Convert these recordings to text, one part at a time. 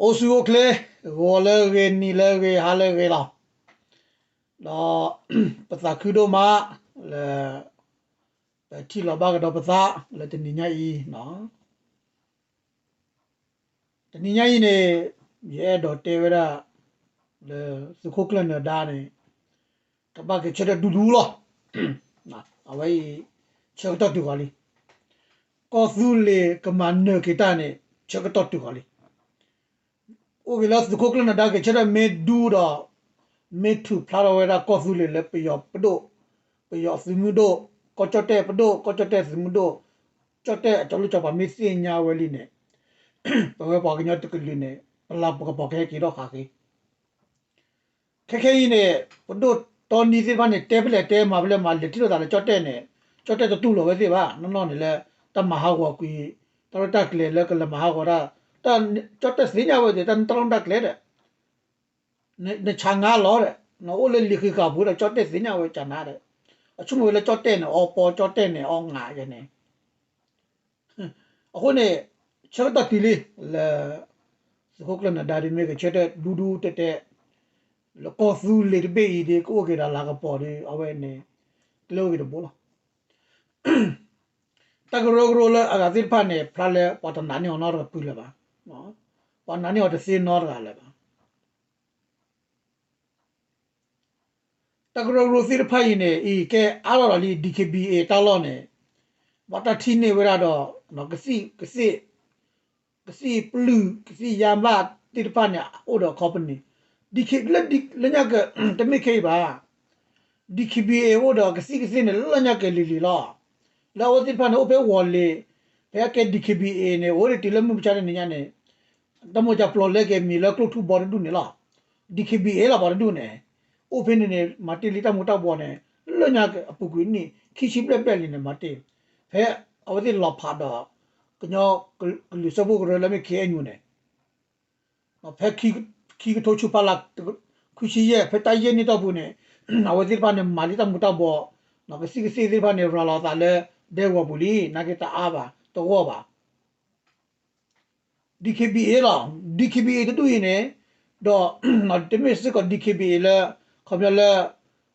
အိၣ်ဆူၣ်အိၣ်ချ့, ဂီၤလၢအဂ့ၤ, နံၤလၢအဂ့ၤ, ဟါလၢအဂ့ၤလီၤ. ဒီးပသးခုဒိၣ်မးလၢ ပထံၣ်လိာ်ဘၣ်ကဒီးပသးလၢတနံၤညါအံၤ, တနံၤညါအံၤန့ၣ် ယအဲၣ်ဒိးတဲဝဲဒၣ် လၢသုးခိၣ်ကျၢၢ်နၢၤဒါန့ၣ် ကဘၣ်က့ၤဆၢထၢၣ်ဒူဒူလီၤ. အဝဲအံၤ ဆၢကတီၢ်တုၤဃီၤလံ. ကီၢ်သူလ့ၤကမၤနၢၤက့ၤတၢ်န့ၣ် ဆၢကတီၢ်တုၤဃီၤလံ. အိၣ်က့ၤလၢသုးခိၣ်ကျၢၢ်နၢၤဒါက့ၤဆၢထၢၣ်မ့ၢ်ဒူဒီး မ့ၢ်ထုးဖျါထီၣ်ဝဲဒၣ်ကီၢ်သူလ့ၤလၢပယီၤပဒိၣ်, ပယီၤသုးမုၢ်ဒိၣ်, ကီၢ်ကၠီၣ်တဲၣ်ပဒိၣ်, ကီၢ်ကၠီၣ်တဲၣ်သုးမုၢ်ဒိၣ်, ကၠီၣ်တဲၣ်အကလုၢ်ကီၢ်ပှၤမ့ၢ်သ့ၣ်ညါဝဲလံန့ၣ် ပဝဲပှၤကညီတကလုာ်န့ၣ် ပလၤပကပီၤကဟဲက့ၤထီၣ်ဃးက့ၤ ခဲခဲအံၤန့ၣ် ပဒိၣ်တီနံသ့ၣ်တဖၣ်န့ၣ် တဲဖဲလဲၣ်တဲမၤဖဲလဲၣ်မၤ လဲၤထံၣ်လိာ်သးလၢကၠီၣ်တဲၣ်န့ၣ် ကၠီၣ်တဲၣ်တတူၢ်လိာ်ဝဲသ့ၣ်ဘၣ်. နီၢ်နီၢ်န့ၣ်လၢ တၢ်မၤဟးဂီၤကွံာ် တၢ်ရဲၣ်တၢ်ကျဲၤလၢကလဲၤမၤဟးဂီၤတၢ် ကၠီၣ်တဲၣ်သ့ၣ်ညါဝဲသ့ၣ် တၢ်တၢ်ရဲၣ်တၢ်ကျဲၤဒီး နဆါငါလီၤဒီး နအိၣ်လၢလံာ်ဃံးဃာ်ပူၤဒီး ကၠီၣ်တဲၣ်သ့ၣ်ညါဝဲကနၤဒီး အဆိကမိၣ်ဝဲလၢကၠီၣ်တဲၣ်န့ၣ် အီပီ ကၠီၣ်တဲၣ်န့ၣ် အီငးယဲန့ၣ် အဃိန့ၣ် ဆၢကတီၢ်တုၤလံ လၢ သုးခိၣ်ကျၢၢ်နၢၤဒါဒ်မ့ၢ်ကဆၢထၢၣ်ဒူဒူတဲတဲ လၢကီၢ်သူလ့ၤတဘ့ၣ်အံၤဒ် ကအိၣ်က့ၤဒီးလၤကပီၤဒီး အဝဲန့ၣ် ကျဲအိၣ်က့ၤတဘိလီၤ. တၢ်ကရၢကရိလၢအဂၤသ့ၣ်တဖၣ်န့ၣ် ဖျါလၢပှၤတနာ်န့ၢ်အီၤနီတဖုလၢၤဘၣ်. ပှၤနာ်န့ၢ်အီၤတသ့နီတဂၤလၢၤဘၣ်. တၢ်ကရၢကရိသ့ၣ်တဖၣ်အံၤန့ၣ် အံၤကဲအါထီၣ်လီၤလံ DKBA တၢ်လီၢ်န့ၣ် ဘၣ်တၢ်ထံၣ်န့ၢ်ဝဲဒၣ်ဒီး ကသံၣ်ကသ့ၣ် ကသံၣ်ပျုၢ် ကသံၣ်ယါမးသ့ၣ်တဖၣ်န့ၣ် အိၣ်ဒီး company ဒ်လၢညါက တမ့ၢ်ခဲအံၤဘၣ် DKBA အိၣ်ဒီးကသံၣ်ကသ့ၣ်န့ၣ် လၢညါက့ၤလံၤလံၤလီၤ. လၢအဝဲသ့ၣ်တဖၣ်န့ၣ် အိၣ်ဖဲဝီၤလ့ၤ ဖဲအကဲ DKBA န့ၣ် အိၣ်ဒံးတုၤလၢမုၢ်မဆါတနံၤညါန့ၣ် တၢ်မိၢ်ကၢပျီၤလဲက့ၤမံၤလၢကျိၣ်ထူဘီတဒူၣ်န့ၣ်လီၤ. DKBA လီၤ ပှၤတဒူၣ်န့ၣ် အိၣ်ဖဲန့ၣ်န့ၣ် မၤတ့ၢ်လံတၢ်မူၤတၢ်ဘှီးန့ၣ် လၢညါအပူၤကွံာ်နံၣ် ခံဆံဘျဲၣ်ဘျဲၣ်လံန့ၣ် မၤတ့ၢ် ဖဲအဝဲသ့ၣ်လီၤဖးဒီး ကညီကလုာ်စၢဖှိၣ်ကရၢလၢမ့ၢ် KNU န့ၣ် ဖဲခံကထိဆူဖးလၢ ခွံဆံယဲၢ် ဖဲတၢ်ယဲၢ်နံၣ်တီၢ်ပူၤန့ၣ် အဝဲသ့ၣ်တဖၣ်န့ၣ် မၤလံတၢ်မူၤတၢ်ဘှီး ကသံၣ်ကသ့ၣ်သ့ၣ်တဖၣ်န့ၣ် ရၤလီၤသးလၢဒဲကဝီၤပူၤလံ နာ်က့တအါဘၣ် တဂီၢ်ဘၣ် DKBA လီၤ. DKBA တဒူၣ်အံၤန့ၣ် ဒီး တမ့ၢ်စ့ၢ်ကီး DKBA လၢ ခီပညီလၢ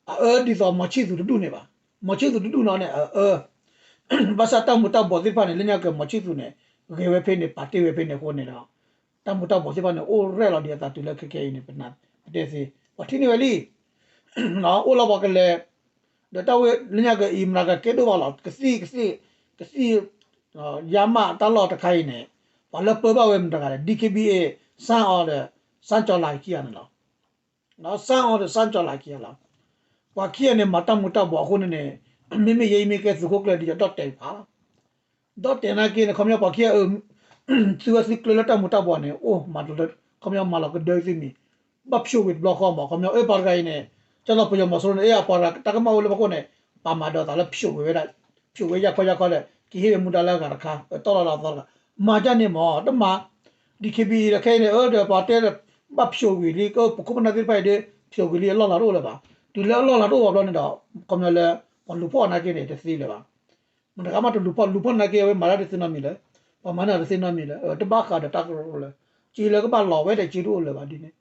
အအၢဒ်သိးမီၤဆံၣ်သူၤတဒူၣ်န့ၣ်ဘၣ်. မီၤဆံၣ်သူၤတဒူၣ်န့ၣ်န့ၣ် အအၢ ဘၣ်ဆၣ်တၢ်မူၤတၢ်ဘှီးသ့ၣ်တဖၣ်န့ၣ် လၢညါက့ၤမီၤဆံၣ်သူၤန့ၣ် ဂဲၤဝဲဖဲန့ၣ် ပာ်တ့ၢ်ဝဲဖဲန့ၣ်အဃိန့ၣ်ဒီး တၢ်မူၤတၢ်ဘှီးသ့ၣ်တဖၣ်န့ၣ် အိၣ်ရဲၣ်လီၤဒံးအသးတုၤလၢခဲခဲအံၤန့ၣ် ပတဲသ့ ပှၤထံၣ်န့ၢ်ဝဲလံ အိၣ်လီၤပှၤကလဲၤ ဒီးတၢ်ဝဲလၢညါကအံၤ မတၤကကဲဒိၣ်ဘၣ်လီၤ ကသံၣ် ကသံၣ် ကသံၣ် ယါမးတၢ်လီၢ်တခါအံၤန့ၣ် ပှၤလၢပၢဘၣ်ဝဲမတၤတဂၤလဲၣ် DKBA စၣ်အီၤဒီး စၣ်ကၠီၤလၤခံဂၤန့ၣ်လီၤ. စၣ်အီၤဒီးစၣ်ကၠီၤလၤခံဂၤလီၤ. ပှၤခံဂၤန့ၣ် မၤတၢ်မူၤတၢ်ဘှီးအဃိန့ၣ်န့ၣ် မ့မ့ၢ်ယဲအံၤမ့ၢ်ကဲသုးခိၣ်ကျၢၢ်ဒ်ဒီးဒီၣ်တဲာ်ဖးလီၤ ဒီၣ်တဲာ်နာ်က့န့ၣ် ခီပညီပှၤခံဂၤအၢ သုဝဲသုကျၢၤလၢတၢ်မူၤတၢ်ဘှီးန့ၣ် အိၣ်မၤတလၢ ခီပညီမၤလီၤကဒၢသုမံၤ ဘၣ်ဖျိးကွံာ်တဘျီဃီမး ခီပညီအၢပှၤတဂၤအံၤန့ၣ် ကၢ်လီၤပယီၤမီၤစိရိၤန့ၣ် အ့ၣ် အပှၤတဂၤတၢ်ကမၣ်အိၣ်လၢပခိၣ်န့ၣ် ပာ်မၤဒီးသးလၢဖျိးကွံာ်ဝဲဒၣ် ဖျိးကွံာ်ယၢ်ခီယၢ်ခီဒီး ကဟ့ၣ်ဝဲမူဒါလၢအဂၤတခါ တီၢ်လီၤလီၤသီတဂၤ မၤဒ်န့ၣ်မး တမၤ DKBA ဒီးခဲအံၤန့ၣ် အၢဒီးပှၤတဲဒီး ဘၣ်ဖျိးကွံာ်လံ ကပခိၣ်ပနၢ်သ့ၣ်တဖၣ်အံၤဒီး ဖျိးကွံာ်လံအလီၢ်လၤတအိၣ်လၢၤဘၣ် တုၤလၢအလီၢ်လၤတအိၣ်ဘၣ်ဘျီန့ၣ်ဒီး ခီပညီလၢ ပှၤလူၤဖီၣ်နာ်က့န့ၣ် တသ့လၢၤဘၣ် မတၤတဂၤမးတလူၤဖီၣ် လူၤဖီၣ်နာ်က့အဝဲမၤတၢ်တသ့နီတမံၤလၢၤ ပှၤမၤန့ၢ်တသ့နီတမံၤလၢၤ တဘၣ်ဃးဒီးတၢ်ကရၢကရိလၢၤ စ့လၢကဘၣ်လီၤဝဲဒီးစ့တအိၣ်လၢၤဘၣ်ဒ်န့ၣ်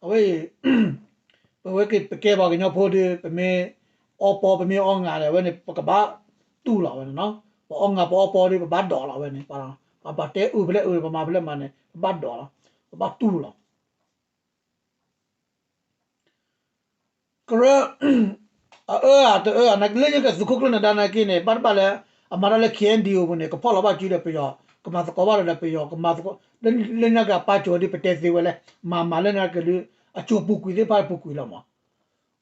အဝဲအံၤ ပဝဲက့ၤပကဲပှၤကညီဖိဒီး ပမ့ၢ်အီပီ ပမ့ၢ်အီငၤဒီး အဝဲန့ၣ် ပကဘၣ်တူၢ်လီၤဝဲန့ၣ်နီၤ ပအီငၤပအီပီဒီး ပဘၣ်ဒိးလီၤဝဲန့ၣ် ပှၤဘၣ်တဲအုးဖဲလဲၣ်အုး ပမၤဖဲလဲၣ်မၤန့ၣ် ပဘၣ်ဒိးလီၤ ပဘၣ်တူၢ်လီၤ ကရၢ အအၢအတအၢ လၢညါက့သုးခိၣ်ကျၢၢ်နၢၤဒါနာ်က့န့ၣ် ဘၣ်တဘၣ်လၢ အမၤတၢ်လၢ KNDO ပူၤန့ၣ် ကဖီၣ်လီၤဘၣ်စုဒီးပယီၤ ကမၤသကိးဘၣ်ဒီးပယီၤ ကမၤသကိး လၢညါက့အပၢ်ကၠိၤဒ်ပတဲသ့ဝဲလဲၣ် မၤမၤလၢညါက့လၢ အကၠိၤပူၤကွံာ်သ့ၣ်တဖၣ်ပူၤကွံာ်လီၤမး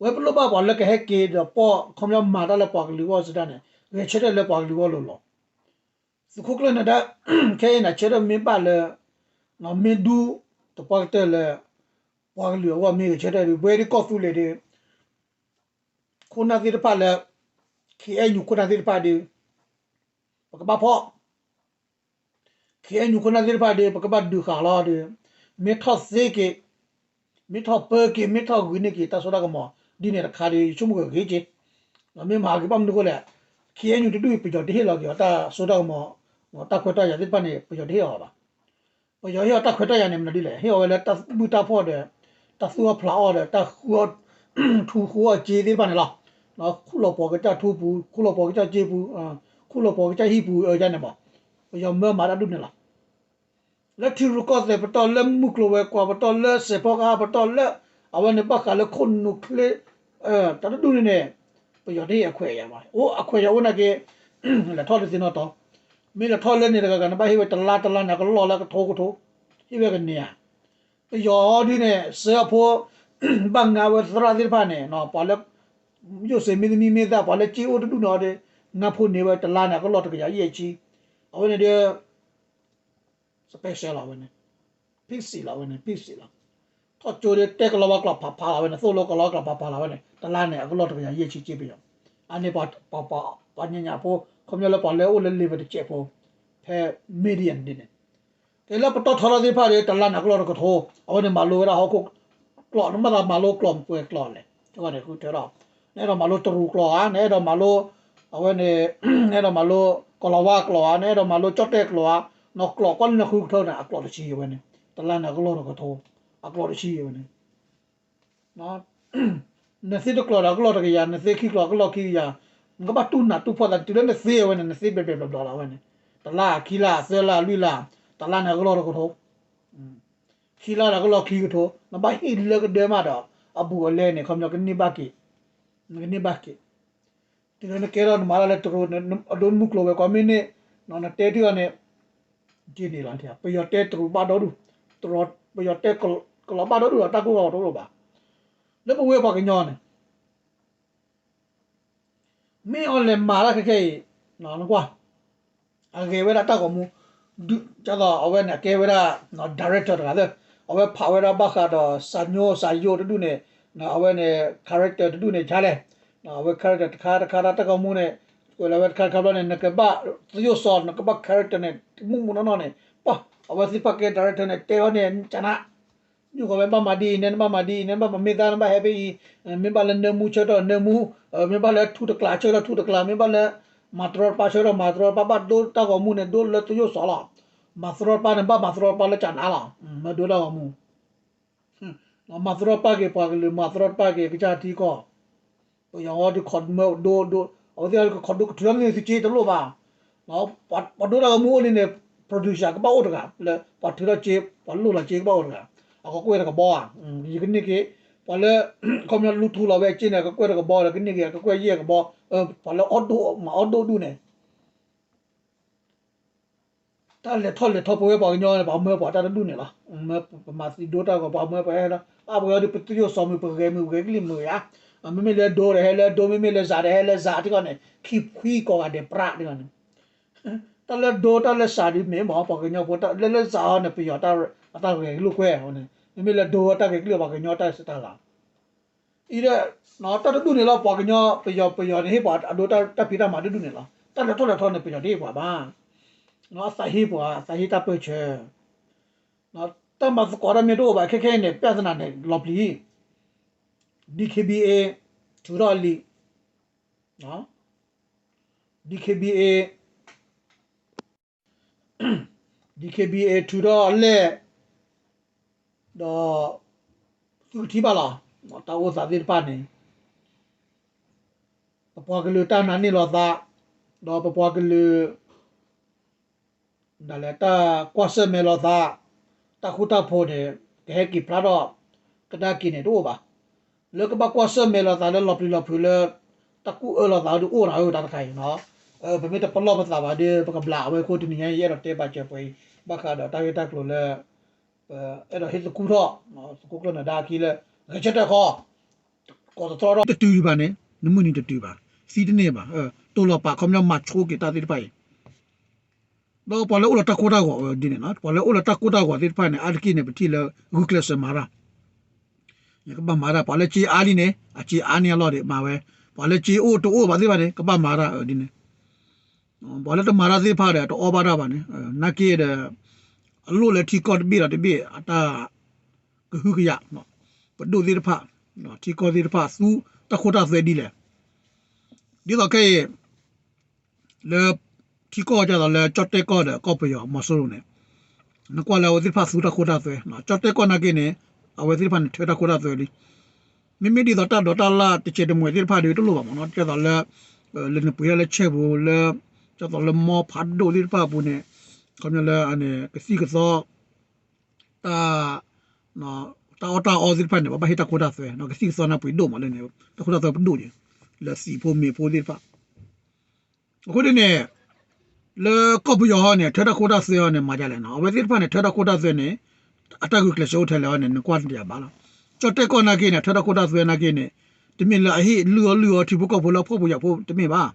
ဝဲပလိၣ်ဘၣ်ပှၤလၢကဟဲက့ၤဒီးပီၢ် ခီပညီမၤတၢ်လၢပှၤကလုာ်အဂီၢ်စ့ၢ်ကီးန့ၣ် ဂဲၤဆၢထၢၣ်လၢပှၤကလုာ်အဂီၢ်လိၤလီၤ. သုးခိၣ်ကျၢၢ်နၢၤဒါ ခဲအံၤန့ၣ် ဆၢထၢၣ်မ့ၢ်ဘၣ်လၢ မ့ၢ်ဒူသပှၢ်ကတၢၢ်လၢ ပှၤကလုာ်အဂီၢ်မ့ၢ်ဂဲၤဆၢထၢၣ်ဒီး ပဝဲဒ်ကီၢ်သူလ့ၤဒီး ခိၣ်နၢ်သ့ၣ်တဖၣ်လၢ KNU ခိၣ်နၢ်သ့ၣ်တဖၣ်ဒီး ပကဘၣ်ဖီၣ် KNU ခိၣ်နၢ်သ့ၣ်တဖၣ်ဒီး ပကဘၣ်ဒုးဃာ်လီၤဒီး မ့ၢ်ထီၣ်သ့က့ၤ မ့ၢ်ထီၣ်ပၢက့ၤ မ့ၢ်ထီၣ်ဂုာ်န့ၢ်က့ၤ တၢ်စိတၢ်ကမီၤ ဒ်န့ၣ်တခါဒီး ယဆိကမိၣ်ကဂ့ၤက့ၤ မ့ၢ်မၤက့ၤဘၣ်မနုၤအဃိလဲၣ် KNU တဒူၣ်အံၤ ပယီၤတဟ့ၣ်လီၤက့ၤအီၤ တၢ်စိတၢ်ကမီၤ တၢ်ခွဲးတၢ်ယာ်သ့ၣ်တဖၣ်န့ၣ် ပယီၤတဟ့ၣ်အီၤဘၣ် ပယီၤဟ့ၣ်အီၤတၢ်ခွဲးတၢ်ယာ်န့ၣ် မနုၤဒ်လဲၣ်, ဟ့ၣ်အီၤဝဲလၢတၢ်ဘုၣ်တၢ်ဖှီၣ်ဒီး တၢ်သူၣ်အီၣ်ဖျးအီၣ်ဒီး တၢ်ဃုအီၣ်ထူဃုအီၣ်စ့သ့ၣ်တဖၣ်န့ၣ်လီၤ. ခူၣ်လီၤပှီၤကစၢ်ထူပူၤ, ခူၣ်လီၤပှီၤကစၢ်စ့ပူၤ, ခူၣ်လီၤပှီၤကစၢ်ဟံၣ်ပူၤ အန့ၣ်မး, ပယီၤမၢမၤတၢ်ဒ်န့ၣ်လီၤ. လၢထံရူၢ်ကီၢ်သဲးပတီၢ်, လၢမုၢ်ကျိၤဝဲၤကွာ်ပတီၢ်, လၢစဲးဖီကဟၣ်ပတီၢ်, လၢ အဝဲန့ၣ်ဘၣ်ဃးလၢခိၣ်နူာ်ချ့ တၢ်တဒူၣ်န့ၣ်န့ၣ် ပယီၤတဟ့ၣ်အခွဲးအယာ်ဘၣ်. အိၣ်အခွဲးအယာ်အိၣ်နာ်က့ လဲၤထီၣ်လၢသ့ၣ်နီၣ်တီၤ, မ့ၢ်လဲၤထီၣ်လၢန့ၣ်တဂၤဂၤ နဘၣ်ဟ့ၣ်ဝဲတလါတလါန့ၣ် အကလီၢ်လၢကထိကထိ, ဟ့ၣ်ဝဲကန့ၢ်ဧါ. ပယီၤအီၤဒ်န့ၣ် စၢအဖိ ဘၣ်ငါဝဲသရၣ်သ့ၣ်တဖၣ်န့ၣ် ပှၤလၢ ယိၣ်စ့မ့ၢ်သမံမ့ၢ်သၣ် ပှၤလၢစ့အိၣ်တဒူၣ်န့ၣ်အီၤဒီး ငါဖိန့ၢ်ဝဲတလါန့ၣ် အကလီၢ်တကယၤယဲၢ်ဆံ, အဝဲန့ၣ်ဒီး special လီၤဝဲန့ၣ်, ဖံးစံးလီၤဝဲန့ၣ်, ဖံးစံးလီၤ. ထီၣ်ကၠိဒီး တဲကလီၤဝါကျိာ်ဖးဖးလီၤဝဲန့ၣ်, သိၣ်လိကလီၤဝါကျိာ်ဖးဖးလီၤဝဲန့ၣ်, တလါန့ၣ် အကလီၢ်တကယၤယဲၢ်ဆံက့ပယီၤ. အန့ၣ် ပှၤပှၤပှၤပှၤညါညါဖိ ခီပညီလၢပှၤလၢအိၣ်လၢ level တစဲးဖိ ဖဲ median ဒ်န့ၣ်. ကဲလၢပတီၢ်ထီထီၣ်သ့ၣ်တဖၣ်ဒီး တလါန့ၣ် အကလီၢ်တကထိ, အဝဲန့ၣ်မၤလိဝဲဒၣ်ဟီၣ်ခိၣ်ကျိာ်, နဘၣ်သးမၤလိကျိာ်ပှဲၤကျိာ်လဲၣ်, တဂီၢ်န့ၣ်ဃုထၢထီၣ်, နအဲၣ်ဒိးမၤလိတရူးကျိာ်ဧါ, နအဲၣ်ဒိးမၤလိ အဝဲန့ၣ် နအဲၣ်ဒိးမၤလိ ကီၤလၤဝါကျိာ်ဧါ, နအဲၣ်ဒိးမၤလိကၠီၣ်တဲၣ်ကျိာ်ဧါ, နကျိာ်ကွၢ်လၢနဃုကထၢန့ၣ် အကျိာ်တဆံအဝဲန့ၣ်, တလါန့ၣ် အကလီၢ်တကထိ, အကျိာ်တဆံအဝဲန့ၣ်. နသ့တကျိာ်ဒီး အကလီၢ်တကယၤ, နသ့ခံကျိာ် အကလီၢ်ခံကယၤ, နကဘၣ်တူၢ်နးတူၢ်ဖှီၣ်သး တုၤလၢနသ့အဝဲန့ၣ် နသ့ဘျဲးဘျဲးဘျီဘျီလီၤဝဲန့ၣ်, တလါ ခံလါ သၢလါ လွံၢ်လါ, တလါန့ၣ် အကလီၢ်တကထိ. ခံလါဒီး အကလီၢ်ခံကထိ, နဘၣ်ဟ့ၣ်လၢကဒၢမးဒီး အဘူးအလဲန့ၣ် ခီပညီကန့ၢ်ဘၣ်က့ၤ, နကန့ၢ်ဘၣ်က့ၤ. တုၤလၢနကဲထီၣ်နမၤတၢ်လၢတရူး အဒိမုၢ်ကျိၤဝဲၤကွာ်မ့ၢ်န့ၣ်, နတဲထံအီၤန့ၣ်, ကန့ၣ်လီၤ, ပယီၤတဲတရူးဘၣ်ဒီဒူၣ်, ပယီၤတဲကလီၤဘၣ်ဒီဒူၣ်ဒီး တၢ်ကိၢ်ဂီၤတအိၣ်ဘၣ်. လၢပဝဲပှၤကညီန့ၣ် မ့ၢ်အီၤလဲၤမၤတၢ်ခဲခဲအံၤ, နကွၢ်, အဂဲၤဝဲဒၣ်တၢ်ဂီၤမူ, ဒ်သိးအဝဲန့ၣ် အကဲဝဲဒၣ် director တဂၤသၢ, အဝဲဖးဝဲဒၣ်ဘၣ်ဃးဒီး စၢ်ညိစၢ်ယိတဒူၣ်န့ၣ်, အဝဲန့ၣ် character တဒူၣ်န့ၣ် ဆါလဲၣ်, အဝဲ character တခါတခါ တၢ်ဂီၤမူန့ၣ်, ကွဲးလီၤဝဲတခါတခါဘျီန့ၣ် နကဘၣ်သယိၣ်စီၤ နကဘၣ် character န့ၣ် မုၢ်မုၢ်နီၢ်နီၢ်န့ၣ်, ပှၤ အဝဲသ့ၣ်တဖၣ်ကဲ director န့ၣ် တဲအီၤန့ၣ် ကနၣ် နုာ်ဃီၤဝဲ ဘၣ်မၤဒ်အံၤ နဲနဘၣ်မၤဒ်အံၤ နဲနဘၣ်မၤမ့ၢ်သၣ် နဘၣ်ဟဲဖဲအံၤ, မ့ၢ်ဘၣ်လၢနၢမူဆၢထၢၣ်နၢမူ, မ့ၢ်ဘၣ်လၢထူတကျးဆၢထၢၣ်ထူတကျး, မ့ၢ်ဘၣ်လၢ မၤတရီတပါဆၢထၢၣ်မၤတရီတပါ, ဘၣ်ဒိတၢ်ဂီၤမူန့ၣ် ဒိလၢသယိၣ်စီၤလီၤ. မၤတရီတပါန့ၣ် ဘၣ်မၤတရီတပါလၢကနၣ်လီၤ, မ့ၢ်ဒိတၢ်ဂီၤမူ မၤတရီတပါက့ၤပှၤကလုာ် မၤတရီတပါက့ၤကစၢ်ထံကီၢ်, ပယီၤဝဲဒုးခီၣ်မၢဒိဒိ, အဝဲသ့ၣ်ကခီၣ်ဒိကထုးထီၣ်န့ၢ်သုစ့တလိၣ်ဘၣ်, ပှၤဒိတၢ်ဂီၤမူအိၣ်လံန့ၣ် producer ကဘၣ်အိၣ်တဂၤ, လၢပှၤထုးထီၣ်စ့ ပှၤလိၣ်လီၤစ့ကဘၣ်အိၣ်တဂၤ, အကကွဲၢ်တကဘီဧါ, ယကန့ၢ်က့ၤ, ပှၤလၢ ခီပညီလူထူလီၤဝဲအစ့န့ၣ် အကကွဲၢ်တကဘီဒီး ကန့ၢ်က့ၤအကကွဲၢ်ယဲၢ်ကဘီ, ပှၤလၢအီၣ်ဒိၣ်မၤအီၣ်ဒိၣ်ဒူၣ်န့ၣ် တၢ်လဲၤထီၣ်လဲၤထီပဝဲပှၤကညီန့ၣ် ပှၤမၢပှၤတၢ်တဒူၣ်န့ၣ်လီၤ. ပမၤသံဒိတၢ်ဂီၤ ပှၤမၢပှၤဟဲလီၤ, အပှၤကညီဒုးပသယိၣ်စီၤမုၢ် ပဂဲၤမုၢ်ပဂဲၤကလံၣ်မုၢ်ဧါ, မ့မ့ၢ်လၢဒိဒီးဟဲလၢဒိ မ့မ့ၢ်လၢစးဒီးဟဲလၢစးထံကီၢ်န့ၣ် ခံဖှံကိးဂၤဒဲးပြးထံကီၢ်န့ၣ်, တၢ်လၢဒိတၢ်လၢစးဒုးမ့ၢ်မ့ၢ်ပှၤကညီဖိ လၢလၢစးအီၤန့ၣ် ပယီၤအတၢ်ဂဲၤလိာ်ကွဲန့ၣ်, မ့မ့ၢ်လၢဒိတၢ်ဂဲၤကလံၣ်ပှၤကညီတၢ်စံးတၢ်လီၤ အံၤဒီး တၢ်တဒူၣ်န့ၣ်လီၤ ပှၤကညီ ပယီၤ ပယီၤန့ၣ်ဟ့ၣ်ပှၤအဒိတၢ်ဖံးတၢ်မၤတဒူၣ်န့ၣ်လီၤ. တၢ်လဲၤထီၣ်လဲၤထီန့ၣ် ပယီၤတဟ့ၣ်ပှၤဘၣ်. အသးဟ့ပှၤ အသးဟ့တၢ်ပၢၢ်ဆၢ. တၢ်မၤသကိးတၢ်မ့ၢ်တအိၣ်ဘၣ် ခဲခဲအံၤန့ၣ် ပြဿနာန့ၣ် လီၤပျံၤ DKBA ထုးထီၣ်အလံာ် DKBA DKBA ထုးထီၣ်အလဲၢ် ဒီး သုကထံၣ်ဘၣ်လီၤ. တၢ်အိၣ်သးသ့ၣ်တဖၣ်န့ၣ် ပပှၤကလုာ်တၢ်နာ်န့ၢ်လီၤသး ဒီးပပှၤကလုာ် ဒၣ်လဲာ်တၢ်ကွၢ်ဆၢၣ်မဲာ်လိာ်သး တၢ်ဃူတၢ်ဖိးန့ၣ် ကဟဲက့ၤဖျါထီၣ် ကဒါက့ၤန့ၣ်တအိၣ်ဘၣ်. လၢကဘၣ်ကွၢ်ဆၢၣ်မဲာ်လိာ်သးလၢလီၤပျံၤလီၤဖုးလၢ တၢ်ကူၣ်အၢလိာ်သးဒုးအိၣ်နၤဧၢ တၢ်တခါအံၤနီၤ. ပမ့ၢ်တပလီၢ်ပသးဘၣ်ဒီး ပကဘျးအဝဲအဃိ တနံၤညါအံၤ ယအဲၣ်ဒိးတဲပာ်စၢၤပှဲၤအံၤ ဘၣ်ဃးဒီးတၢ်ဂ့ၢ်တၢ်ကျိၤလၢ ပအဲၣ်ဒိးဟ့ၣ်သကူၣ်ထီၣ် သကိးကျၢၢ်နၢၤဒါအခံလၢ ဂဲၤဆၢထၢၣ်ဃီ ကိးသတြီထီၣ်တတုၤဘၣ်န့ၣ် နမုၢ်နံၤတတုၤဘၣ် သံတန့ၢ်ဘၣ် တိၢ်လီၤပာ်ခီပညီမၤဆိက့ၤတၢ်သ့ၣ်တဖၣ်အံၤ ဒီးပှၤလၢအိၣ်လၢတၢ်ကိၢ်တၢ်ဂီၤဒ်န့ၣ်လီၤ. ပှၤလၢအိၣ်လၢတၢ်ကိၢ်တၢ်ဂီၤသ့ၣ်တဖၣ်န့ၣ် အါတက့ၢ်န့ၣ် ပထံၣ်လၢဂုာ်ကျဲးစၢးမၤတၢ် ကဘၣ်မၤတၢ် ပှၤလၢစ့အါလံန့ၣ် အစ့အါန့ၢ်အလီၢ်ဒီးမၤဝဲ ပှၤလၢစ့အိၣ်တအိၣ်ဘၣ်သ့ၣ်တဖၣ်န့ၣ် ကဘၣ်မၤတၢ်ဒ်န့ၣ် ပှၤလၢတမၤတၢ်သ့ၣ်တဖၣ်ဒီး တအီၣ်ဘၣ်တၢ်ဘၣ်န့ၣ် နာ်က့ဒီး အလိၣ်လၢထံကီၢ်တဘ့ၣ်ဒီးတဘ့ၣ် အတၢ်ကဟုကယာ် ပဒိၣ်သ့ၣ်တဖၣ် ထံကီၢ်သ့ၣ်တဖၣ် သူတၢ်ခိတၢ်သွဲဒ်လဲၣ် ဒ်သိးခဲအံၤ လၢထံကီၢ်ဒ်သိးလၢကၠီၣ်တဲၣ်ကီၢ်ဒီးကီၢ်ပယီၤမီၤစိရိၤန့ၣ် နကွၢ်လၢအဝဲသ့ၣ်တဖၣ်သူတၢ်ခိတၢ်သွဲ, ကၠီၣ်တဲၣ်ကီၢ်နာ်က့န့ၣ် အဝဲသ့ၣ်တဖၣ်န့ၣ် ထၢတၢ်ခိတၢ်သွဲလံ. မ့မ့ၢ်ဒ်သိးတၢ်ဒိးတၢ်လၢ်တစဲးတမှဲးသ့ၣ်တဖၣ်ဒီးတလိၣ်ဘၣ်မးနီၤ, ဒ်သိးလၢ လၢနပှ့ၤဒၣ်လၢဆဲၣ်ပူၤလၢ ဒ်သိးလၢမီဖးဒိၣ်သ့ၣ်တဖၣ်အပူၤန့ၣ် ခီပညီလၢ ကသံၣ်ကသီ တၢ် တၢ်အီၣ်တၢ်အီသ့ၣ်တဖၣ်န့ၣ် ပဘၣ်ဟ့ၣ်တၢ်ခိတၢ်သွဲ, ကသံၣ်ကသီန့ၣ်ပှ့ၤဒိၣ်မးလၢန့ၣ် တၢ်ခိတၢ်သွဲပဒိၣ်န့ၣ် လၢသံးဖိမ့ၤဖိသ့ၣ်တဖၣ်. အဃိန့ၣ်န့ၣ် လၢကီၢ်ပယီၤဟီန့ၣ် ထၢတၢ်ခိတၢ်သွဲဟီန့ၣ် မၤဒ်လဲၣ်နီၤ, အဝဲသ့ၣ်တဖၣ်န့ၣ် ထၢတၢ်ခိတၢ်သွဲန့ၣ် အတၢ်ဂုာ်ကျဲးစၢးအိၣ်ထဲလဲၣ်ဟီန့ၣ် နကွၢ်တယၤဘၣ်လီၤ. ကၠီၣ်တဲၣ်ကီၢ်နာ်က့န့ၣ် ထၢတၢ်ခိတၢ်သွဲနာ်က့န့ၣ် တမ့ၢ်လၢအဟ့ၣ်လုၢ်အီၣ်လုၢ်အီထံဖိကီၢ်ဖိလၢအဖှီၣ်ဖိယာ်ဖိတမ့ၢ်ဘၣ်.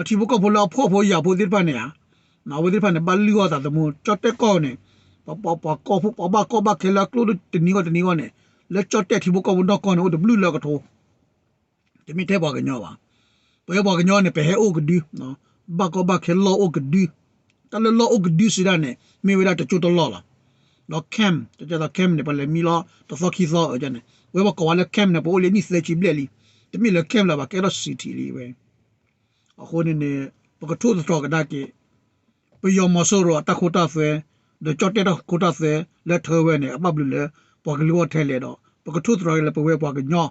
ထံဖိကီၢ်ဖိလၢအဖှီၣ်ဖိယာ်ဖိသ့ၣ်တဖၣ်န့ၣ်ဧါ, အဝဲသ့ၣ်တဖၣ်န့ၣ် ဘၣ်လုၢ်အီၣ်သးသမူ ကၠီၣ်တဲၣ်ကီၢ်န့ၣ် ပှၤကီၢ်ဖိ ပှၤဘၣ်ကီဘၣ်ခဲလၢအကျိတနံၤဂီၢ်တနံၤဂီၢ်န့ၣ် လၢကၠီၣ်တဲၣ်ထံဖိကီၢ်ဖိနီၢ်ကီၢ်န့ၣ် အိၣ်တဘျုးလၢအကထိ တမ့ၢ်ထဲပှၤကညီဘၣ်. ပဝဲပှၤကညီန့ၣ် ပဟဲအိၣ်ကဒု, ဘၣ်ကီဘၣ်ခဲလီၢ်အိၣ်ကဒု, တၢ်လၢလီၢ်အိၣ်ကဒုစံးဒၣ်န့ၣ် မ့ၢ်ဝဲဒၣ်တကၠိတလီၢ်လီၤ. ဒီး camp တကဲသိး camp န့ၣ် ပှၤလဲၤမံလီၤတသီခံသီအံၤန့ၣ် ဝဲပှၤကိးဝဲလၢ camp န့ၣ် ပအိၣ်လံနံၣ်သၢဆံဘျဲၣ်လံ, တမ့ၢ်လၢ camp လၢၤဘၣ် ကဲထီၣ် city လံဝဲ အဃိန့ၣ်န့ၣ် ပကထိၣ်သတြီၤကဒါက့ၤ ပယီၤမီၤစိရိၤအတၢ်ခိတၢ်သွဲ ဒီးကၠီၣ်တဲၣ်တၢ်ခိတၢ်သွဲလၢထၢဝဲန့ၣ် အဘၣ်ဘျုးလၢပှၤကလုာ်အဂီၢ်ထဲလဲၣ်ဒီး ပကထိၣ်သတြီၤက့ၤလၢပဝဲပှၤကညီ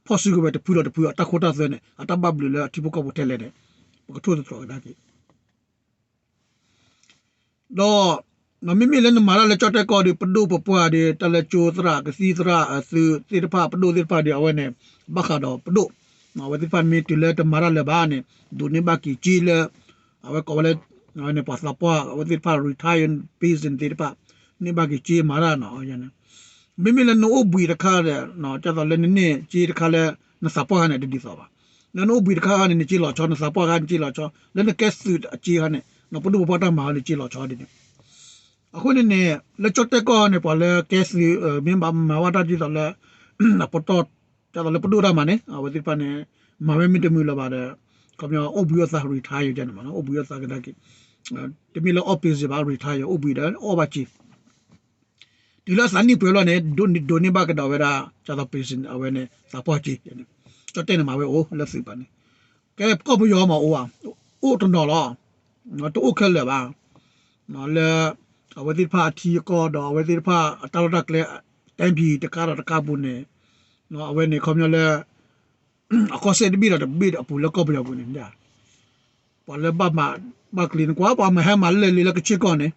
ဖီၣ်စုကဝဲၤတဖုဒီးတဖုအတၢ်ခိတၢ်သွဲန့ၣ် အတၢ်ဘၣ်ဘျုးလၢအထံဖိကီၢ်ဖိထဲလဲၣ်န့ၣ် ပကထိၣ်သတြီၤကဒါက့ၤ ဒီး မ့မ့ၢ်လၢနမၤတၢ်လၢကၠီၣ်တဲၣ်ကီၢ်ဒီး ပဒိၣ်ပပှၢ်ဒီး တၢ်လၢကၠိသရၣ်ကသံၣ်သရၣ်အသုးသ့ၣ်တဖၣ် ပဒိၣ်သ့ၣ်တဖၣ်ဒီး အဝဲန့ၣ် ဘၣ်ဃးဒီးပဒိၣ်, အဝဲသ့ၣ်တဖၣ်မ့ၢ်တုၤလၢတမၤတၢ်လၢၤဘၣ်န့ၣ် ဒိးန့ၢ်ဘၣ်က့ၤစ့လၢ အဝဲကိးဝဲလၢ ပှၤသးပှၢ်အဝဲသ့ၣ်တဖၣ် retired pension သ့ၣ်တဖၣ် န့ၢ်ဘၣ်က့ၤစ့မၤတၢ်နီၤ မ့မ့ၢ်လၢနအိၣ်ဘှံးတခါဒီး ဒ်သိးလၢနန့ၢ်စ့တခါလၢ နသးပှၢ်ခါန့ၣ် တဒ်သိးဘၣ်. လၢနအိၣ်ဘှံးတခါခါန့ၣ် နစ့လီၤဆီ နသးပှၢ်ခါနစ့လီၤဆီ လၢနကဲသုးအစ့ခါန့ၣ် ပဒိၣ်ပပှၢ်တၢ်မၤဟီန့ၣ် စ့လီၤဆီဒ်န့ၣ်. အဃိန့ၣ်န့ၣ် လၢကၠီၣ်တဲၣ်ကီၢ်န့ၣ် ပှၤလၢကဲသုး မ့ၢ်ဘၣ်မၤဝဲတၢ်ဒ်သိးလၢ အပတီၢ် ဒ်သိးလၢပဒိၣ်တၢ်မၤန့ၣ် အဝဲသ့ၣ်တဖၣ်န့ၣ် မၤဝဲမ့ၢ်တမုာ်လၢၤဘၣ်ဒီး ခီပညီအိၣ်ဘှံးအိၣ်သါ retire န့ၣ်မး အိၣ်ဘှံးအိၣ်သါကဒါက့ၤ တမ့ၢ်လၢအီၣ် pension ဘၣ် retire အိၣ်ဘှံးဒီးအီၣ်ဘၣ်စ့ တုၤလၢအသးနံၣ်ပှဲၤလီၤန့ၣ် ဒိးန့ၢ်ဘၣ်ကဒီးဝဲဒၣ် ဒ်သိး pension အဝဲန့ၣ် သးပှၢ်စ့ ကၠီၣ်တဲၣ်န့ၣ်မၤဝဲအိၣ်လၢသုးပၤန့ၣ် ကဲကီၢ်ပယီၤမးအိၣ်ဧါ အိၣ်တနီၤလီၤ တအိၣ်ခဲလၢာ်ဘၣ် လၢ အဝဲသ့ၣ်တဖၣ်အထံအကီၢ်ဒီးအဝဲသ့ၣ်တဖၣ်အတၢ်လီၢ်တၢ်ကျဲ တိုင်းပြည် တခါဒီးတခါအပူၤန့ၣ် အဝဲန့ၣ်ခီပညီလၢ အကီၢ်စဲၣ်တဘ့ၣ်ဒီးတဘ့ၣ်အပူၤလၢကီၢ်ပယီၤပူၤန့ၣ် ပှၤလၢဘၣ်မၤဘၣ်ကျိၤန့ၣ် ကွၢ်ပှၤမၤဟဲမၤလၢာ်လ့လၢကဆ့ကီၢ်န့ၣ်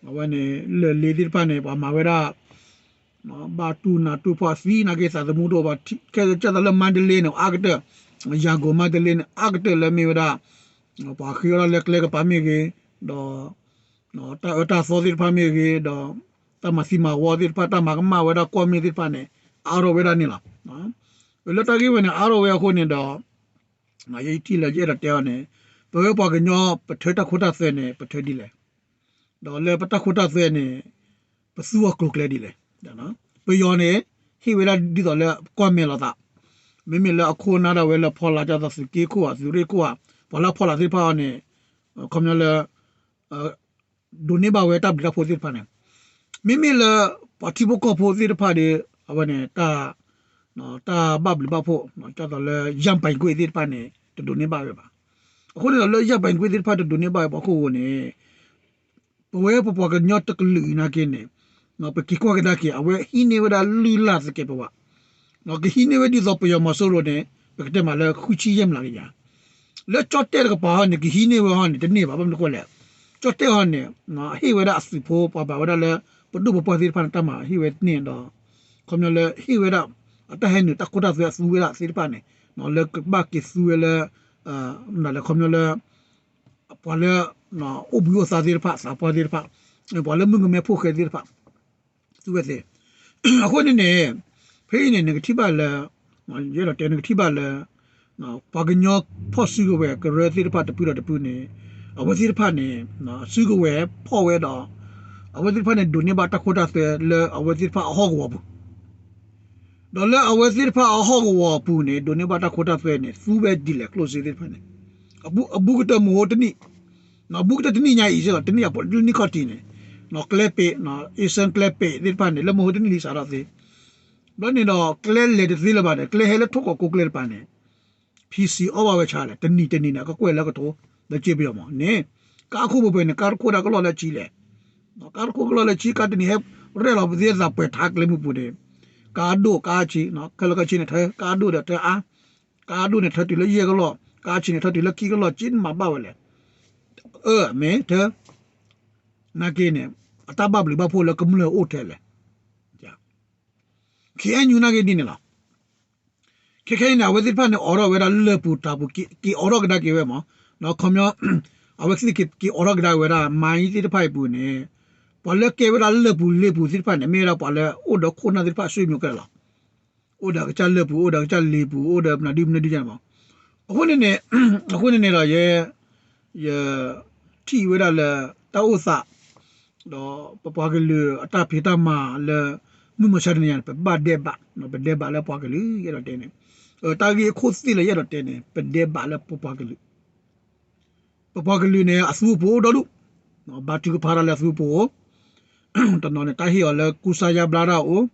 အဝဲန့ၣ် လၢာ်လ့သ့ၣ်တဖၣ်န့ၣ် ပှၤမၤဝဲဒၣ် ဘၣ်တူၢ်နးတူၢ်ဖှီၣ်သံနာ်က့သးသမူတအိၣ်ဘၣ် ခဲကဲသိးလၢမါဒလ့န့ၣ် အါကတၢၢ် ယၤကိာ်မါဒလ့န့ၣ် အါကတၢၢ်လၢမ့ၢ်ဝဲဒၣ် ပှၤဃ့အီၣ်ဒၣ်လၢကျဲကပၤမ့ၢ်ဂ့ၤ ဒီး တၢ်အၢတၢ်သီသ့ၣ်တဖၣ်မ့ၢ်ဂ့ၤ ဒီး တၢ်မၤသံမၤဝီသ့ၣ်တဖၣ် တၢ်မၤကမၣ်ဝဲဒၣ်ကွီၢ်မ့ၢ်သ့ၣ်တဖၣ်န့ၣ် အါထီၣ်ဝဲဒၣ်န့ၣ်လီၤ. လၢတၢ်ဂ့ၢ်ဝဲန့ၣ် အါထီၣ်ဝဲအဃိန့ၣ်ဒီး ယထံၣ်လၢယအဲၣ်ဒိးတဲအီၤန့ၣ် ပဝဲပှၤကညီပထၢတၢ်ခိတၢ်သွဲန့ၣ် ပထၢဒ်လဲၣ် ဒီးလၢပတၢ်ခိတၢ်သွဲန့ၣ် ပသူအီၤကျိၤကျဲဒ်လဲၣ်. ပယီၤန့ၣ် ဟ့ၣ်ဝဲဒၣ်ဒ်သိးလၢကွၢ်မဲာ်လိာ်သး မ့မ့ၢ်လၢအခိၣ်အနၢ်ဒၣ်ဝဲလၢဖီလာ် ဒ်သိးသုးက့ခိၣ်ဧါ သုးရ့ၣ်ခိၣ်ဧါ ပှၤလၢအဖီလာ်သ့ၣ်တဖၣ်အီၤန့ၣ် ခီပညီလၢ ဒိးန့ၢ်ဘၣ်ဝဲတၢ်ဘျုးတၢ်ဖှိၣ်သ့ၣ်တဖၣ်န့ၣ် မ့မ့ၢ်လၢ ပှၤထံဖိကီၢ်ဖိသ့ၣ်တဖၣ်ဒီး အဝဲန့ၣ် တၢ် တၢ်ဘၣ်ဘျုးဘၣ်ဖှိၣ် ဒ်သိးလၢ ယၣ်ပၢၢ်ကွ့ၢ်သ့ၣ်တဖၣ်န့ၣ် တဒိးန့ၢ်ဘၣ်ဝဲဘၣ်. အဃိန့ၣ်ဒီးလၢယၣ်ပၢၢ်ကွ့ၢ်သ့ၣ်တဖၣ်တဒိးန့ၢ်ဘၣ်ဝဲပှၤခိၣ်ဃိန့ၣ် ပဝဲပပှၤကညီတကလုာ်အံၤနာ်က့န့ၣ် ပက့ၤကွၢ်ကဒါက့ၤ အဝဲဟံးန့ၢ်ဝဲဒၣ်လုၢ်လၢ်သကဲးပဝး ကဟံးန့ၢ်ဝဲဒ်သိးပယီၤမီၤစိရိၤန့ၣ် ပကတဲမးလၢဃုဆံယဲၢ်မျးကယၤ လၢကၠီၣ်တဲၣ်တကပၤဟီန့ၣ် ကဟံးန့ၢ်ဝဲဟီန့ၣ် တန့ၢ်ဘၣ် ဘၣ်မနုၤဃိလဲၣ် ကၠီၣ်တဲၣ်ဟီန့ၣ် ဟ့ၣ်ဝဲဒၣ်အသုးဖိ ပှၤဘၣ်ဝဲဒၣ်လၢ ပဒိၣ်ပပှၢ်သ့ၣ်တဖၣ်န့ၣ် တၢ်မၤဟ့ၣ်ဝဲန့ၣ်ဒီး ခီပညီလၢဟ့ၣ်ဝဲဒၣ် အတၢ်ဟဲနုာ်တၢ်ခိတၢ်သွဲအသူဝဲဒၣ်သ့ၣ်တဖၣ်န့ၣ် လၢကဘၣ်က့ၤသူဝဲလၢ နလဲၤခီပညီလၢ ပှၤလၢ အိၣ်ဘှံးအိၣ်သါသ့ၣ်တဖၣ် သးပှၢ်သ့ၣ်တဖၣ် ပှၤလၢမုၣ်ကမဲဖိဃဲသ့ၣ်တဖၣ် သူဝဲသ့ၣ် အဃိန့ၣ်န့ၣ် ဖဲအံၤန့ၣ် နကထံၣ်ဘၣ်လၢ ယအဲၣ်ဒိးတဲနကထံၣ်ဘၣ်လၢ ပှၤကညီဖီၣ်စုကဝဲၤကရၢသ့ၣ်တဖၣ်တဖုဒီးတဖုန့ၣ် အဝဲသ့ၣ်တဖၣ်န့ၣ် စုကဝဲၤဖီၣ်ဝဲဒီး အဝဲသ့ၣ်တဖၣ်န့ၣ် ဒိးန့ၢ်ဘၣ်တၢ်ခိတၢ်သွဲလၢအဝဲသ့ၣ်တဖၣ်အဟီၣ်ကဝီၤပူၤ ဒီးလၢအဝဲသ့ၣ်တဖၣ်အဟီၣ်ကဝီၤပူၤန့ၣ် ဒိးန့ၢ်ဘၣ်တၢ်ခိတၢ်သွဲန့ၣ် သူဝဲဒ်လဲၣ်ကျိၣ်စ့သ့ၣ်တဖၣ်န့ၣ် အဘူးကတၢၢ်မဟိတနံၣ် ဘူးကတၢၢ်တနံၣ်ညါအံၤစ့ၢ်ကီး တနံၣ်အပူၤလၢနံၣ်ခီၣ်ထံးန့ၣ် ကျဲပ့း အ့စၢၣ်ကျဲပ့းသ့ၣ်တဖၣ်န့ၣ် လၢမဟိတနံၣ်လံစးထီၣ်သ့ ဘျီန့ၣ်ဒီး ကျဲလဲၤတသ့လၢၤဘၣ်ဒီး ကျဲဟဲလၢထိၣ်ကီးကိးကျဲတပၤန့ၣ် ဖံစံးအီၣ်ဘၣ်ဝဲဆါလဲၣ် တနံၤတနံၤန့ၣ် အကကွဲၢ်လၢကထိ လၢကၠ့ပယီၤမးန့ၣ် ကါအခိၣ်ပှဲၤပှဲၤန့ၣ် ကါတခိၣ်ဒၣ်ကလီၢ်လၢအဆံလဲၣ် ကါတခိၣ်ကလီၢ်လၢဆံ ကါတနံၤဟဲရဲၣ်လီၤပသ့သးပှဲၤထးကျဲမုၢ်ပူၤန့ၣ်, ကါဒိၣ်ကါဆံး, ခဲလၢာ်ခဲဆ့န့ၣ်ထၢ ကါဒိၣ်ဒီးထၢအါ, ကါဒိၣ်န့ၣ်ထၢတုၤလၢယဲၢ်ကလီၢ်, ကါဆံးန့ၣ်ထၢတုၤလၢခံကလီၢ် က့မၤဘၣ်ဝဲလဲၣ်. အၢ မ့ၢ်ထၢ နာ်က့န့ၣ် အတၢ်ဘၣ်ဘျုးဘၣ်ဖှိၣ်လၢကမျၢၢ်အိၣ်ထဲလဲၣ်. ခ့အဲၣ်ယူၣ်နာ်က့ဒ်န့ၣ်လီၤ. ခဲခဲအံၤန့ၣ် အဝဲသ့ၣ်တဖၣ်န့ၣ် အိးထီၣ်ဝဲဒၣ်လၢၢ်ပူၤတၢ်ပူၤ က့ၤအိးထီၣ်ကဒါက့ၤဝဲမး, ခီပညီ အဝဲသ့ၣ်က့ၤအိးထီၣ်ကဒါဝဲဒၣ် မၤအံၤသ့ၣ်တဖၣ်အံၤပူၤန့ၣ်, ပှၤလၢကဲဝဲဒၣ်လၢၢ်ပူၤလ့ပူၤသ့ၣ်တဖၣ်န့ၣ် မ့ၢ်ဝဲဒၣ်ပှၤလၢအိၣ်ဒီးခိၣ်နၢ်သ့ၣ်တဖၣ်အဆွေမျိုးကဲလီၤ. အိၣ်ဒီးကစၢ်လၢၢ်ပူၤ အိၣ်ဒီးကစၢ်လ့ပူၤ အိၣ်ဒီးမနုၤဒုမနုၤဒုန့ၣ်မး. အဃိန့ၣ်န့ၣ်, အဃိန့ၣ်န့ၣ်ဒီးယဲ ယထံၣ်ဝဲဒၣ်လၢတၢ်အိၣ်သး ဒီးပပှၤကလုာ်အတၢ်ဖံးတၢ်မၤလၢ မုၢ်မဆါတနံၤညါန့ၣ် ပဘၣ်ဒဲးဘး, ပဒဲးဘးလၢပှၤကလုာ် ယအဲၣ်ဒိးတဲန့ၣ်, တၢ်ဂ့ၢ်အခိၣ်သ့ၣ်လၢယအဲၣ်ဒိးတဲန့ၣ် ပဒဲးဘးလၢပပှၤကလုာ်. ပပှၤကလုာ်န့ၣ် အသူအပူၤအိၣ်ဒီဒူၣ်, ဘါထုကဖၣ်တၢ်လၢအသူအပူၤအိၣ်, တနီၤန့ၣ် တၢ်ဟ့ၣ်အီၤလၢကူစါယါဘျါတၢ်အိၣ်,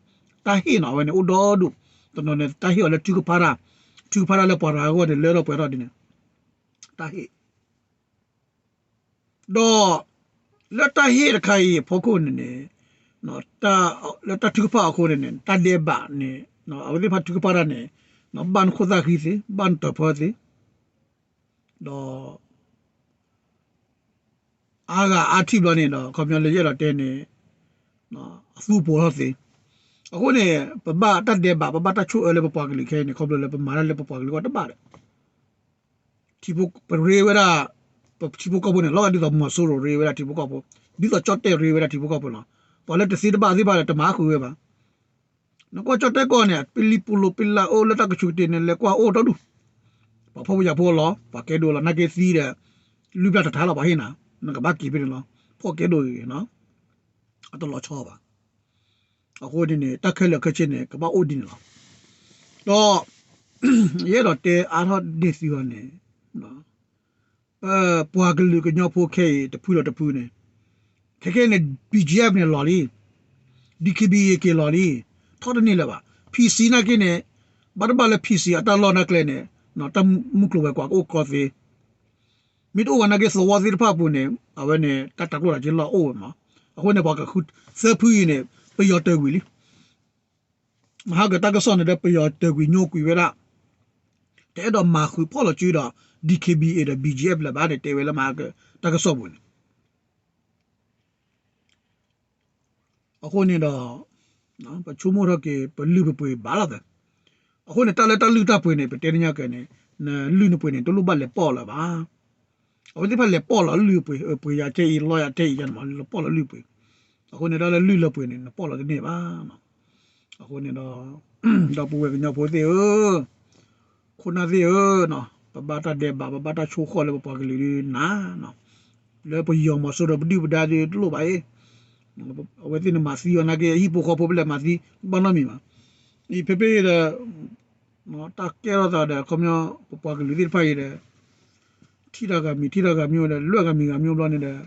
တၢ်ဟ့ၣ်နီၤ အဝဲန့ၣ်အိၣ်ဒီဒူၣ်, တနီၤန့ၣ် တၢ်ဟ့ၣ်အီၤလၢထုကဖၣ်တၢ်, ထုကဖၣ်တၢ်လၢပှၤတဂၤအဂီၢ်န့ၣ် လၢထီၣ်ပှဲၤထီၣ်ဒ်န့ၣ် တၢ်ဟ့ၣ် ဒီး လၢတၢ်ဟ့ၣ်တခါအံၤအဖီခိၣ်န့ၣ်န့ၣ်, လၢတၢ်ထုကဖၣ်အဃိန့ၣ်န့ၣ် တၢ်ဒဲးဘးန့ၣ် အဝဲသ့ၣ်တဖၣ်ထုကဖၣ်တၢ်န့ၣ် ဘၣ်နခိၣ်သၣ်ဃံသ့, ဘၣ်နတၢၤဖၢသ့, ဒီး အါဂၤအါထံၣ်ဘျီန့ၣ်ဒီး ခီပညီလၢယအဲၣ်ဒိးတဲန့ၣ် အသူအပူၤထီၣ်သ့. အဃိန့ၣ် ပဘၣ်တၢ်ဒဲးဘး ပဘၣ်တၢ်ဆိၣ်အၢလၢပပှၤကလုာ်ခဲအံၤန့ၣ် ခီဖျိလၢပမၤတၢ်လၢပပှၤကလုာ်အဂီၢ်တဘၣ်ဒီး ထံဖိ ပရ့ဝဲဒၣ် ပထံဖိကီၢ်ဖိန့ၣ် လီၤဂာ်ဒ်သိးမီၤစိရိၤရ့ဝဲဒၣ်ထံဖိကီၢ်ဖိ, ဒ်သိးကၠီၣ်တဲၣ်ရ့ဝဲဒၣ်ထံဖိကီၢ်ဖိလီၤ. ပှၤလၢတသ့တဘၣ်သ့ၣ်တဖၣ်ဒီး တမၤဃုာ်ဝဲဘၣ်. နကွၢ်ကၠီၣ်တဲၣ်ကီၢ်န့ၣ် ပလံၤပူၤလိာ်ပလးအိၣ်လၢတၢ်ကဆူးကတ့ၤန့ၣ် လဲၤကွၢ်အိၣ်ဒီဒူၣ်, ပှၤဖှီၣ်ဖိယာ်ဖိလီၤ, ပှၤကဲဒိၣ်လီၤ, နာ်က့သံဒီး လွံၢ်ဘျၣ်တထါလီၤ ပှၤဟ့ၣ်နၤ, နကဘၣ်က့ၤဖဲန့ၣ်လီၤ, ဖှီၣ်ကဲဒိၣ်ဂ့ၤ အတလီၤဆီဘၣ်. အဃိန့ၣ်န့ၣ် တၢ်ခဲလၢာ်ခဲဆ့န့ၣ် ကဘၣ်အိၣ်ဒ်န့ၣ်လီၤ. ဒီး ယအဲၣ်ဒိးတဲအါထီၣ်န့ၢ်သုအီၤန့ၣ်, ပပှၤကလုာ်ကညီဖိခဲအံၤ တဖုဒီးတဖုန့ၣ်, ခဲခဲန့ၣ် ဘီၣ်ကၠီၣ်အ့ၣ်ပီၣ်န့ၣ်လီၤလံ, ဒံၣ်ခ့ဘံၣ်အ့ၣ်က့ၤလီၤလံ, ထီၣ်တန့ၢ်လၢၤဘၣ်. ဖံၣ်စံၣ်နာ်က့န့ၣ်, ဘၣ်တဘၣ်လၢဖံၣ်စံၣ်အတၢ်လီၢ်နာ်ကျဲန့ၣ်, တၢ်မုၢ်ကျိၤဝဲၤကွာ်ကအိၣ်ကီသ့ မ့ၢ်တအိၣ်ဝဲနာ်က့ သဝီသ့ၣ်တဖၣ်အပူၤန့ၣ် အဝဲန့ၣ် တၢ်တၢ်ကျိၣ်တၢ်စ့လီၢ်အိၣ်ဝဲမး. အဃိန့ၣ် ပှၤကဃုသၢဖုအံၤန့ၣ် ပယီၤတၢၤကွံာ်လံ. မဟါကတၢ်ကစီၣ်န့ၣ်ဒီး ပယီၤတၢၤကွံာ်ညိကွံာ်ဝဲဒၣ်, တအဲၣ်ဒိးမၤဃုာ်ဖီၣ်လီၤစုဒီး ဒံၣ်ခ့ဘံၣ်အ့ၣ်ဒီး ဘီၣ်ကၠီၣ်အ့ၣ်ပီၣ်လၢၤဘၣ်န့ၣ် တဲဝဲလၢမဟါကတၢ်ကစီၣ်ပူၤန့ၣ် အဃိန့ၣ်ဒီး ပဆိကမိၣ်ထီၣ်က့ၤ ပလုၢ်ပပှ့ၤဘၣ်လီၤသး. အဃိန့ၣ် တၢ်လၢတၢ်လုၢ်တၢ်ပှ့ၤန့ၣ် ပတဲနညါက့ၤန့ၣ် နလုၢ်နပှ့ၤန့ၣ် တလိၣ်ဘၣ်လဲၤပီၣ်လၢၤဘၣ်. အဝဲသ့ၣ်တဖၣ်လဲၤပီၣ်လီၤလုၢ်ပှ့ၤ, ပှ့ၤယၤထဲအံၤ လီယၤထဲအံၤယၤန့ၣ်မး လဲၤပီၣ်လီၤလုၢ်ပှ့ၤ. အဃိန့ၣ် တၢ်လၢလုၢ်လၢပှ့ၤန့ၣ် နပီၣ်လီၤတန့ၢ်ဘၣ်. အဃိန့ၣ်ဒီး ဒီပုၢ်ဝဲၢ်ကညီဖိသ့ၣ်ဧၢ, ခိၣ်နၢ်သ့ၣ်ဧၢ, ပဘၣ်တၢ်ဒဲးဘး ပဘၣ်တၢ်ဆိၣ်ဃီၣ်လၢပပှၤကလုာ်ဒုးနၤ, လၢပယီၤမီၤစိရိၤပဒုၣ်ပဒါဒုးတလိၣ်ဘၣ်အံၤ, အဝဲသ့ၣ်န့ၣ်မၤသံအီၤနာ်က့ အဟံၣ်ဖိဃီဖိပလဲၤမၤသံ ဘၣ်နီတမံၤဘၣ်. အံၤဖဲဖဲအံၤဒီး တၢ်ကဲထီၣ်သးဒီး ခီပညီ ပပှၤကလုာ်သ့ၣ်တဖၣ်အံၤဒီး ထံၣ်တၢ်ဂၤမံၤ ထံၣ်တၢ်ဂၤမံၤဒီး လွဲၢ်ဂၤမံၤဂၤမံၤဘျီန့ၣ်ဒီး တၢ်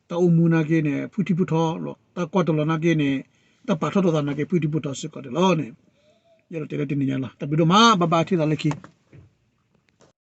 အိၣ်မူနာ်က့န့ၣ် ဖုထံဖုထီ, တၢ်ကွၢ်တလီၤနာ်က့န့ၣ် တၢ်ပာ်ထီၣ်ထီသးနာ်က့ ဖုထံဖုထီစ့ၢ်ကီးန့ၣ်လီၤန့ၣ်. ယအဲၣ်ဒိးတဲလၢတနံၤညါလီၤ. တၢ်ဘျုးဒိၣ်မး ဘၣ်ဘၣ်ထံၣ်သးလၢခံ